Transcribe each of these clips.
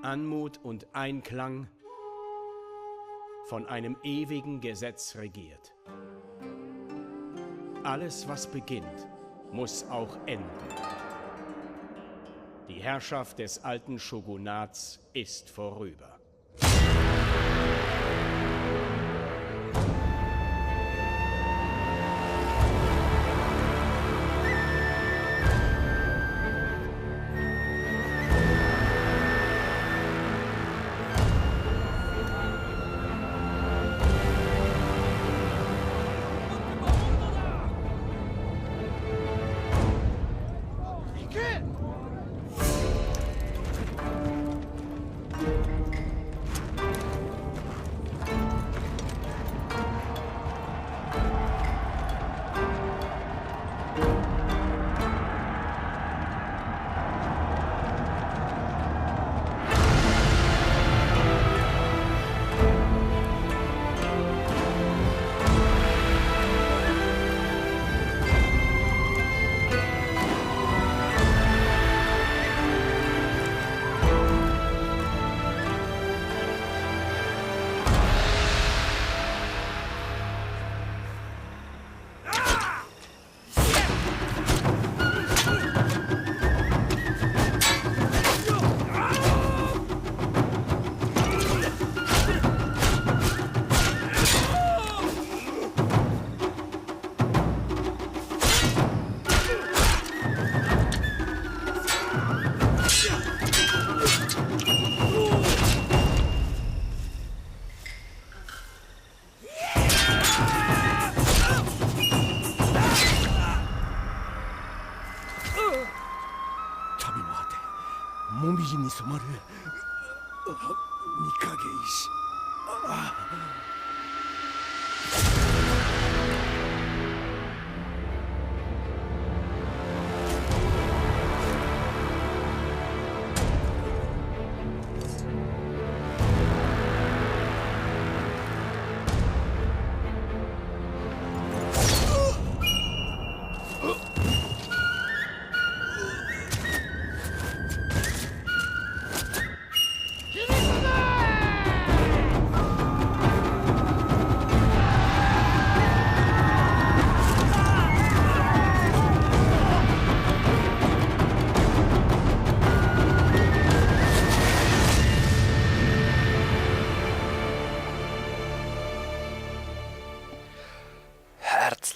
Anmut und Einklang, von einem ewigen Gesetz regiert. Alles, was beginnt, muss auch enden. Die Herrschaft des alten Shogunats ist vorüber.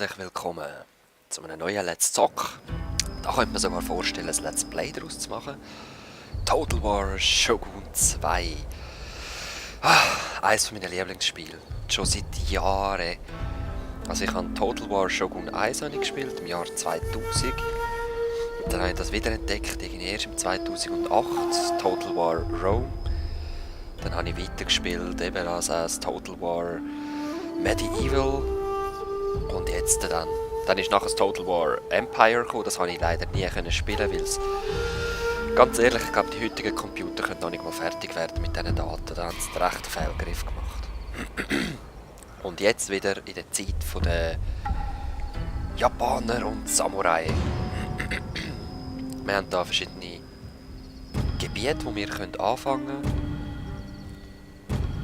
Herzlich willkommen zu einem neuen Let's Zock. Da könnte man sogar vorstellen, ein Let's Play daraus zu machen. Total War Shogun 2. Eines meiner Lieblingsspiele. Schon seit Jahren. Also ich habe Total War Shogun 1 gespielt, im Jahr 2000. Und dann habe ich das wiederentdeckt, erst im 2008, Total War Rome. Dann habe ich weitergespielt, eben als Total War Medieval. Und jetzt dann ist nachher das Total War Empire gekommen. Das konnte ich leider nie spielen, weil es, ganz ehrlich, ich glaube, die heutigen Computer können noch nicht mal fertig werden mit diesen Daten. Da haben sie einen rechten Fehlgriff gemacht. Und jetzt wieder in der Zeit der Japaner und Samurai. Wir haben hier verschiedene Gebiete, wo wir anfangen können.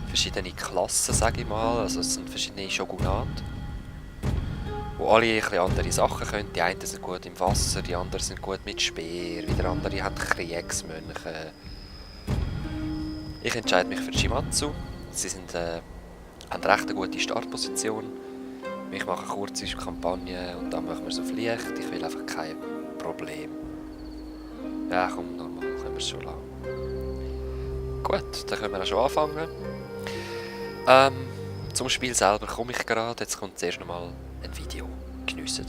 Verschiedene Klassen, sage ich mal. Also es sind verschiedene Shogunate, wo alle ein bisschen andere Sachen können. Die einen sind gut im Wasser, die anderen sind gut mit Speer, wieder andere haben Kriegsmönche. Ich entscheide mich für Shimatsu. Sie haben recht eine gute Startposition. Ich mache eine kurze Kampagne und dann machen wir es auf Licht. Ich will einfach kein Problem. Ja, komm, normal können wir es schon lassen. Gut, dann können wir auch schon anfangen. Zum Spiel selber komme ich gerade. Jetzt kommt zuerst noch mal ein Video. Geniessen.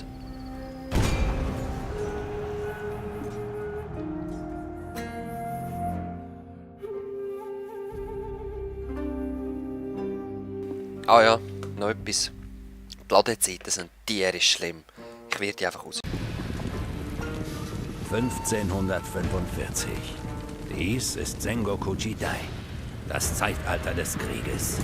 Ah ja, noch etwas. Die Ladezeiten sind tierisch schlimm. Ich werde die einfach aus. 1545. Dies ist Sengoku Jidai, das Zeitalter des Krieges.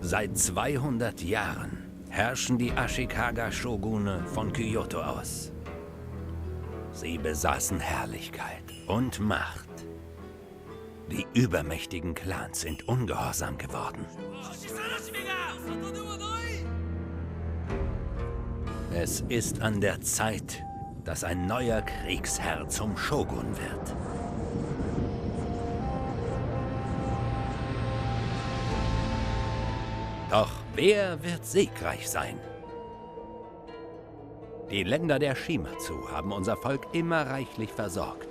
Seit 200 Jahren herrschen die Ashikaga-Shogune von Kyoto aus. Sie besaßen Herrlichkeit und Macht. Die übermächtigen Clans sind ungehorsam geworden. Es ist an der Zeit, dass ein neuer Kriegsherr zum Shogun wird. Doch wer wird siegreich sein? Die Länder der Shimatsu haben unser Volk immer reichlich versorgt.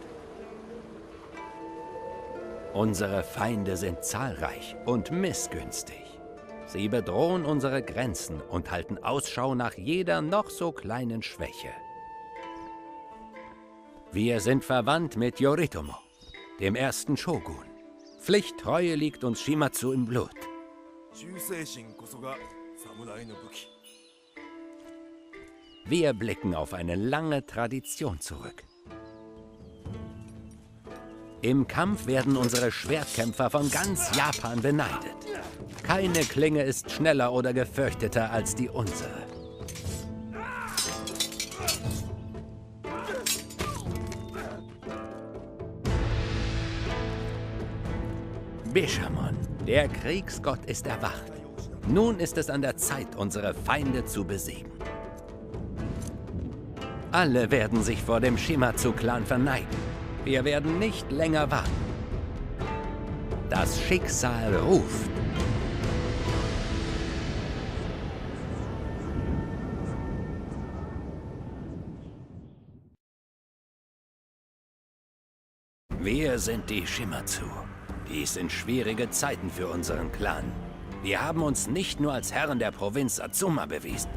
Unsere Feinde sind zahlreich und missgünstig. Sie bedrohen unsere Grenzen und halten Ausschau nach jeder noch so kleinen Schwäche. Wir sind verwandt mit Yoritomo, dem ersten Shogun. Pflichttreue liegt uns Shimatsu im Blut. Wir blicken auf eine lange Tradition zurück. Im Kampf werden unsere Schwertkämpfer von ganz Japan beneidet. Keine Klinge ist schneller oder gefürchteter als die unsere. Bishamon, der Kriegsgott, ist erwacht. Nun ist es an der Zeit, unsere Feinde zu besiegen. Alle werden sich vor dem Shimatsu-Clan verneigen. Wir werden nicht länger warten. Das Schicksal ruft. Wir sind die Shimatsu. Dies sind schwierige Zeiten für unseren Clan. Wir haben uns nicht nur als Herren der Provinz Azuma bewiesen.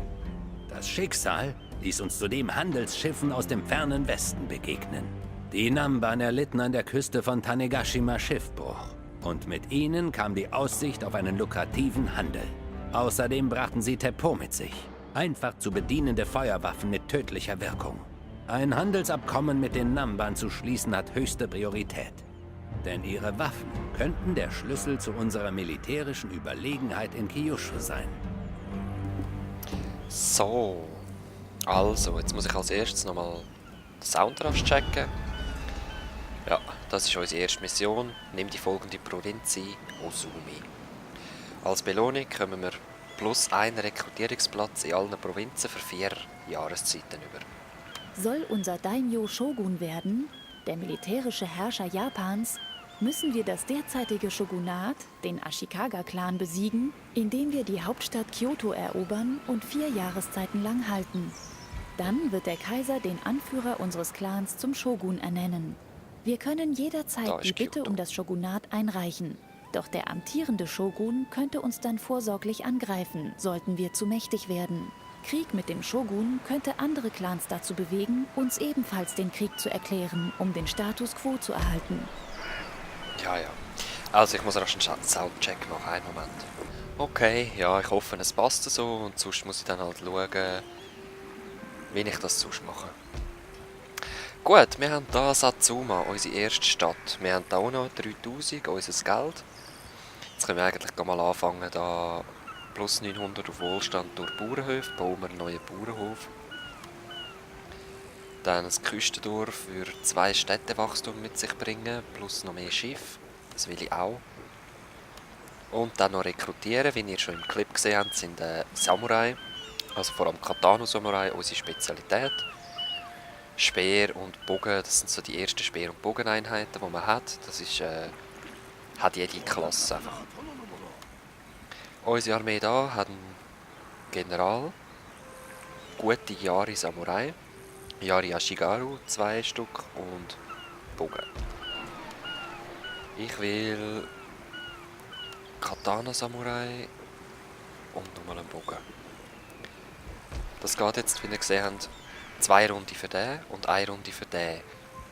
Das Schicksal ließ uns zudem Handelsschiffen aus dem fernen Westen begegnen. Die Namban erlitten an der Küste von Tanegashima Schiffbruch. Und mit ihnen kam die Aussicht auf einen lukrativen Handel. Außerdem brachten sie Teppo mit sich. Einfach zu bedienende Feuerwaffen mit tödlicher Wirkung. Ein Handelsabkommen mit den Namban zu schließen hat höchste Priorität. Denn ihre Waffen könnten der Schlüssel zu unserer militärischen Überlegenheit in Kyushu sein. So, also, jetzt muss ich als erstes nochmal den Sound checken. Ja, das ist unsere erste Mission. Nimm die folgende Provinz ein, Ozumi. Als Belohnung kommen wir +1 Rekrutierungsplatz in allen Provinzen für 4 Jahreszeiten über. Soll unser Daimyo Shogun werden, der militärische Herrscher Japans, müssen wir das derzeitige Shogunat, den Ashikaga-Clan, besiegen, indem wir die Hauptstadt Kyoto erobern und 4 Jahreszeiten lang halten. Dann wird der Kaiser den Anführer unseres Clans zum Shogun ernennen. Wir können jederzeit die Bitte um das Shogunat einreichen. Doch der amtierende Shogun könnte uns dann vorsorglich angreifen, sollten wir zu mächtig werden. Krieg mit dem Shogun könnte andere Clans dazu bewegen, uns ebenfalls den Krieg zu erklären, um den Status quo zu erhalten. Ja. Also ich muss rasch einen Soundcheck machen, einen Moment. Okay, ja, ich hoffe es passt so und sonst muss ich dann halt schauen, wie ich das sonst mache. Gut, wir haben hier Satsuma, unsere erste Stadt. Wir haben hier auch noch 3000, unser Geld. Jetzt können wir eigentlich mal anfangen, da +900 auf Wohlstand durch Bauernhöfe. Bauen wir einen neuen Bauernhof. Dann ein Küstendorf für 2 Städtewachstum mit sich bringen, plus noch mehr Schiffe. Das will ich auch. Und dann noch rekrutieren, wie ihr schon im Clip gesehen habt, sind Samurai. Also vor allem Katana-Samurai, unsere Spezialität. Speer und Bogen, das sind so die ersten Speer- und Bogeneinheiten, die man hat. Das ist, hat jede Klasse einfach. Unsere Armee hier hat einen General, gute Yari-Samurai, Yari Ashigaru, 2 Stück und Bogen. Ich will Katana-Samurai und nochmal einen Bogen. Das geht jetzt, wie ihr gesehen habt, 2 Runden für den und 1 Runde für den.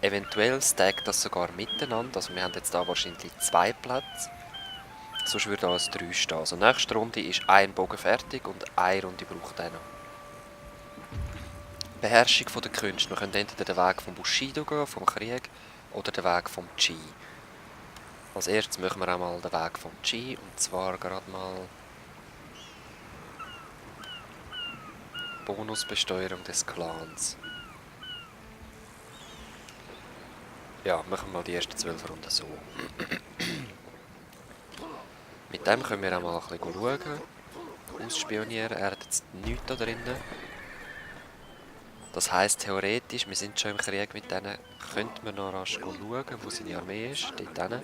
Eventuell stackt das sogar miteinander, also wir haben jetzt da wahrscheinlich 2 Plätze. Sonst würde da als 3 stehen. Also nächste Runde ist 1 Bogen fertig und 1 Runde braucht er noch. Beherrschung der Künste. Wir können entweder den Weg vom Bushido gehen, vom Krieg, oder den Weg vom Chi. Als erstes machen wir einmal den Weg vom Chi, und zwar gerade mal Bonusbesteuerung des Clans. Ja, machen wir mal die ersten 12 Runden so. Mit dem können wir auch mal ein bisschen schauen. Ausspionieren. Er hat jetzt nichts da drinnen. Das heisst, theoretisch, wir sind schon im Krieg mit denen, könnten wir noch rasch schauen, wo seine Armee ist. Dort hinten.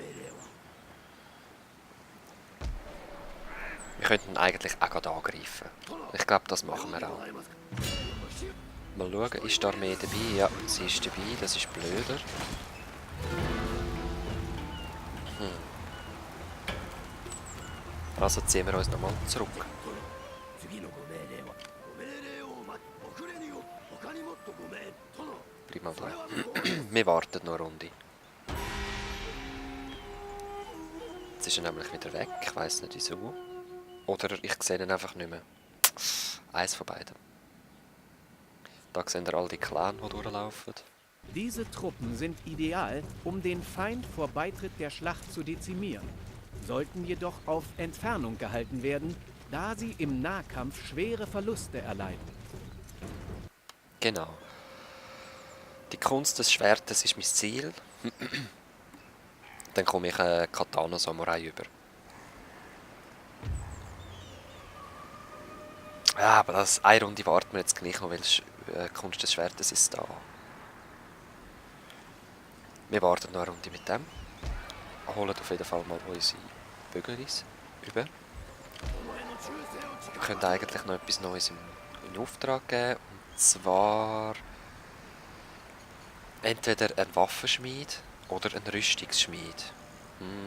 Wir könnten eigentlich auch gerade angreifen. Ich glaube, das machen wir auch. Mal schauen, ist die Armee dabei? Ja, sie ist dabei, das ist blöder. Also ziehen wir uns nochmal zurück. Bleib mal da. Wir warten noch eine Runde. Jetzt ist er nämlich wieder weg, ich weiss nicht wieso. Oder ich sehe ihn einfach nicht mehr. Eins von beiden. Da sehen ihr all die Clans, die durchlaufen. Diese Truppen sind ideal, um den Feind vor Beitritt der Schlacht zu dezimieren, sollten jedoch auf Entfernung gehalten werden, da sie im Nahkampf schwere Verluste erleiden. Genau. Die Kunst des Schwertes ist mein Ziel. Dann komme ich Katana Samurai über. Ja, aber eine Runde warten wir jetzt gleich noch, weil Kunst des Schwertes ist da. Wir warten noch eine Runde mit dem. Holen auf jeden Fall mal unsere Bögeris über. Wir können eigentlich noch etwas Neues in Auftrag geben. Und zwar entweder ein Waffenschmied oder ein Rüstungsschmied.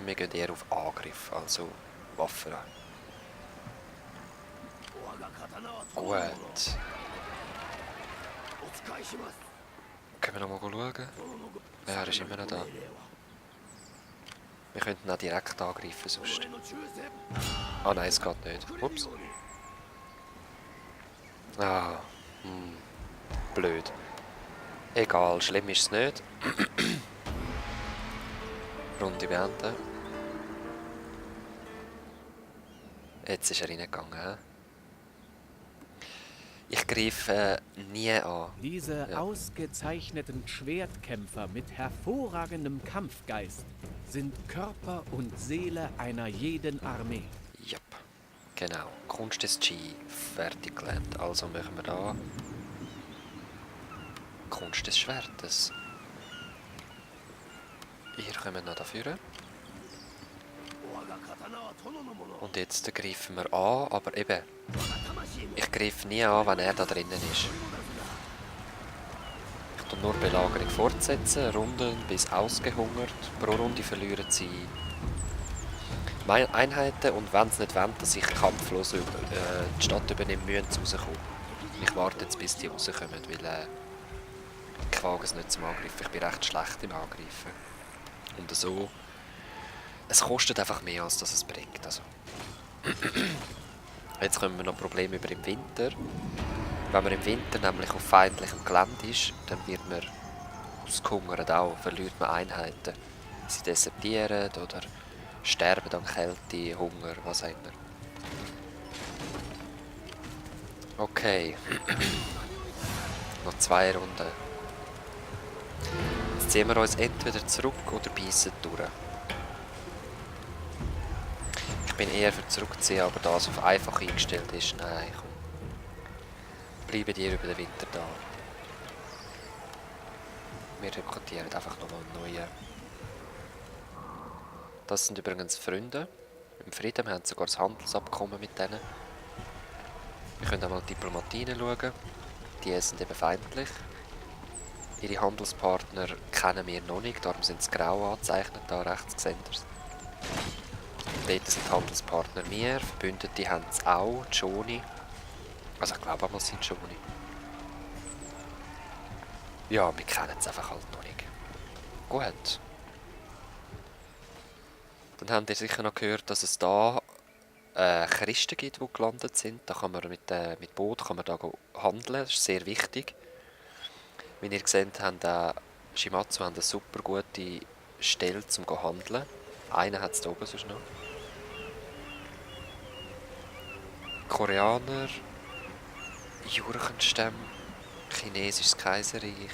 Wir gehen eher auf Angriff, also Waffen. Gut. Können wir noch mal schauen? Ja, er ist immer noch da. Wir könnten auch direkt angreifen sonst. Ah nein, es geht nicht. Ups. Ah, blöd. Egal, schlimm ist es nicht. Runde beenden. Jetzt ist er reingegangen. Ich greife nie an. Diese ausgezeichneten Schwertkämpfer mit hervorragendem Kampfgeist sind Körper und Seele einer jeden Armee. Jupp, genau. Kunst des Chi fertig gelernt. Also machen wir da Kunst des Schwertes. Ihr kommt noch dafür. Und jetzt greifen wir an, aber eben, ich greife nie an, wenn er da drinnen ist. Ich tue nur Belagerung fortsetzen, Runden bis ausgehungert. Pro Runde verlieren sie Einheiten und wenn sie nicht wollen, dass ich kampflos die Stadt übernehme, müssen sie rauskommen. Ich warte jetzt, bis die rauskommen, weil ich wage es nicht zum Angreifen. Ich bin recht schlecht im Angreifen. Und so, es kostet einfach mehr, als dass es bringt. Also. Jetzt kommen wir noch Probleme über im Winter. Wenn man im Winter nämlich auf feindlichem Gelände ist, dann wird man ausgehungert auch, verliert man Einheiten. Sie desertieren oder sterben an Kälte, Hunger, was auch immer. Okay. Noch 2 Runden. Jetzt ziehen wir uns entweder zurück oder beißen durch. Ich bin eher für zurückziehen, aber da es auf einfach eingestellt ist, nein, komm. Bleiben die über den Winter da. Wir rekrutieren einfach nochmal neue. Das sind übrigens Freunde. Im Frieden, wir haben sogar das Handelsabkommen mit denen. Wir können auch mal Diplomatie schauen. Die sind eben feindlich. Ihre Handelspartner kennen wir noch nicht, darum sind sie grau angezeichnet, da rechts sehen Sie es. Dort sind Handelspartner wir, Verbündete haben es auch, Joni. Also ich glaube einmal sind Joni. Ja, wir kennen es einfach halt noch nicht. Gut. Dann habt ihr sicher noch gehört, dass es da Christen gibt, die gelandet sind. Da kann man mit Boot kann man da handeln, das ist sehr wichtig. Wie ihr gesehen habt, Shimatsu haben eine super gute Stelle zum handeln. Einen hat es da oben sonst noch. Jurchenstämme, chinesisches Kaiserreich,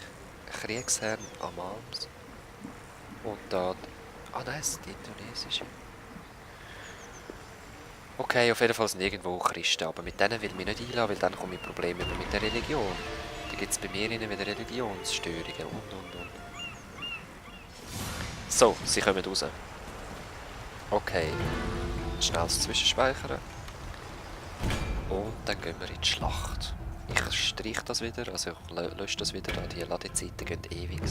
Kriegsherren Amals und da... Ah nein, es sind die indonesische. Okay, auf jeden Fall sind irgendwo Christen, aber mit denen will ich mich nicht einlassen, weil dann komme ich Probleme über mit der Religion. Da gibt es bei mir wieder Religionsstörungen und. So, sie kommen raus. Okay, schnelles Zwischenspeichern. Und dann gehen wir in die Schlacht. Ich streiche das wieder, also ich lösche das wieder, die Ladezeiten gehen ewig.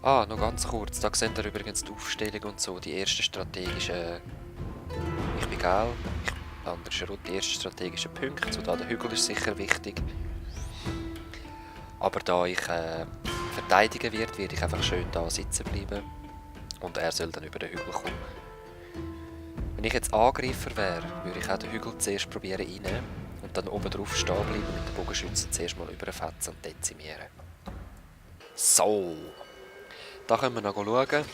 Ah, noch ganz kurz, da seht ihr übrigens die Aufstellung und so, die erste strategische... Ich bin gelb, der andere ist rot, die erste strategische Punkte, so da der Hügel ist sicher wichtig. Aber da ich verteidigen werde ich einfach schön da sitzen bleiben. Und er soll dann über den Hügel kommen. Wenn ich jetzt Angreifer wäre, würde ich auch den Hügel zuerst probieren reinnehmen und dann oben drauf stehen bleiben und mit den Bogenschützen zuerst mal überfetzen und dezimieren. So. Da können wir noch schauen.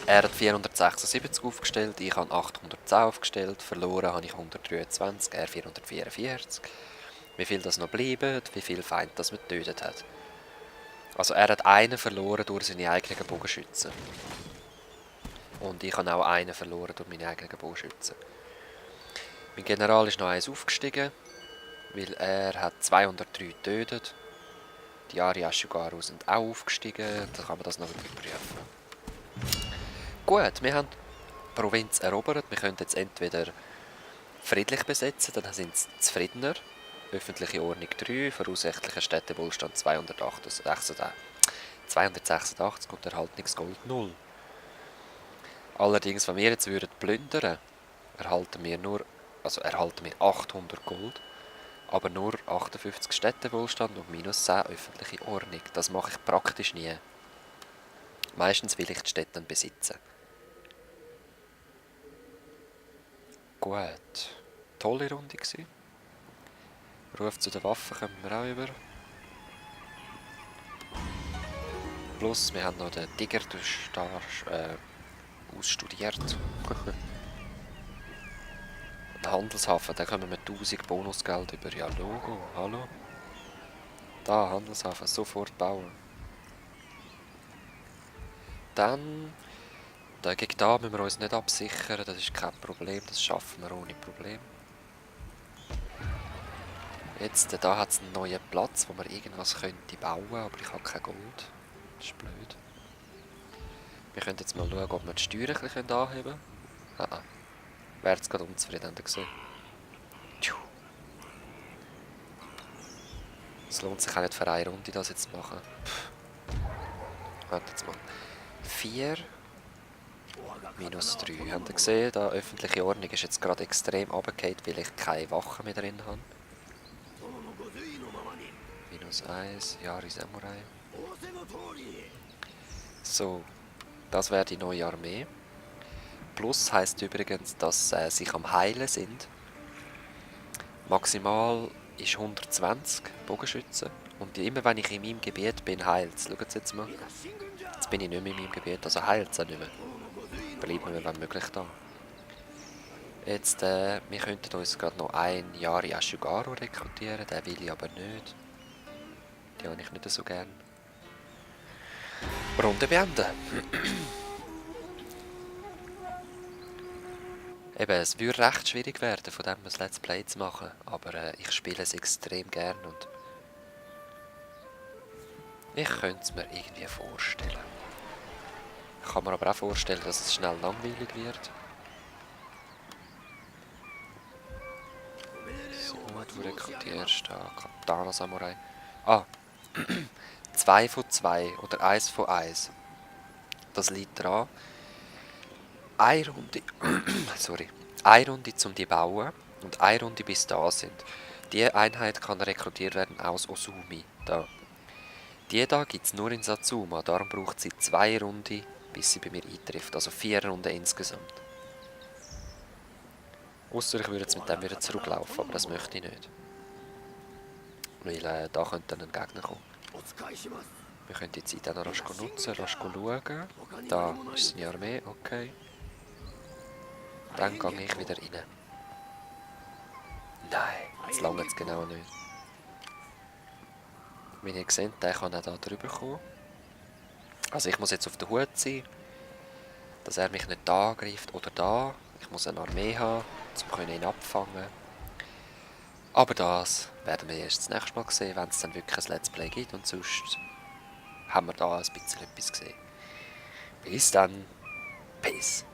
Er hat 476 aufgestellt, ich habe 810 aufgestellt, verloren habe ich 123, er 444. Wie viel das noch bleiben, wie viel Feind das man getötet hat. Also er hat einen verloren durch seine eigenen Bogenschützen. Und ich habe auch einen verloren durch meine eigenen Bogenschützen. Mein General ist noch eins aufgestiegen, weil er hat 203 getötet. Die Ari Ashugaru sind auch aufgestiegen, dann kann man das noch überprüfen. Gut, wir haben die Provinz erobert, wir können jetzt entweder friedlich besetzen, dann sind sie zufriedener. Öffentliche Ordnung 3, voraussichtlicher Städtewohlstand 286 und Erhaltungsgold 0. Allerdings, wenn wir jetzt würden plündern, erhalten wir 800 Gold, aber nur 58 Städtewohlstand und minus 10 öffentliche Ordnung. Das mache ich praktisch nie. Meistens will ich die Städte dann besitzen. Gut. Tolle Runde gewesen. Ruf zu den Waffen kommen wir auch über. Plus, wir haben noch den Tiger ausstudiert. Den Handelshafen, da kommen wir 1000 Bonusgeld über. Ja, Logo, hallo. Da, Handelshafen, sofort bauen. Dann, gegen da müssen wir uns nicht absichern, das ist kein Problem, das schaffen wir ohne Problem. Jetzt, da hat es einen neuen Platz, wo man irgendwas könnte bauen, aber ich habe kein Gold. Das ist blöd. Wir können jetzt mal schauen, ob wir die Steuern ein bisschen anheben können. Wäre jetzt gerade unzufrieden, habt ihr gesehen. Es lohnt sich auch nicht für eine Runde, das jetzt zu machen. Warte jetzt mal. 4 minus 3. Habt ihr gesehen, da öffentliche Ordnung ist jetzt gerade extrem runtergefallen, weil ich keine Wachen mehr drin habe. Minus 1, Yari Samurai. So, das wäre die neue Armee. Plus heisst übrigens, dass sie am Heilen sind. Maximal ist 120 Bogenschützen. Und immer wenn ich in meinem Gebiet bin, heilt es. Schaut jetzt mal. Jetzt bin ich nicht mehr in meinem Gebiet, also heilt es auch nicht mehr. Bleiben wir, wenn möglich, da. Jetzt, wir könnten uns gerade noch ein Yari Ashugaru rekrutieren, den will ich aber nicht. Die habe ich nicht so gern. Runde beenden. Eben, es würde recht schwierig werden, von dem ein Let's Play zu machen, aber ich spiele es extrem gern und ich könnte es mir irgendwie vorstellen. Ich kann mir aber auch vorstellen, dass es schnell langweilig wird. So, du rekrutierst da Katana Samurai. 2 von 2 oder 1 von 1. Das liegt daran. Eine Runde, eine Runde zum die bauen und eine Runde bis da sind. Diese Einheit kann rekrutiert werden aus Osumi. Da. Die da gibt es nur in Satsuma, darum braucht sie 2 Runden, bis sie bei mir eintrifft. Also 4 Runden insgesamt. Ausser ich würde jetzt mit dem wieder zurücklaufen, aber das möchte ich nicht. Weil da könnte dann ein Gegner kommen. Wir können die Zeit auch noch rasch nutzen, rasch schauen. Da ist seine Armee, okay. Dann gehe ich wieder rein. Nein, jetzt lange es genau nicht. Wie ihr seht, der kann auch da drüber kommen. Also ich muss jetzt auf der Hut sein, dass er mich nicht da angreift oder da. Ich muss eine Armee haben, um ihn abfangen. Aber das werden wir erst das nächste Mal sehen, wenn es dann wirklich ein Let's Play gibt. Und sonst haben wir da ein bisschen etwas gesehen. Bis dann. Peace.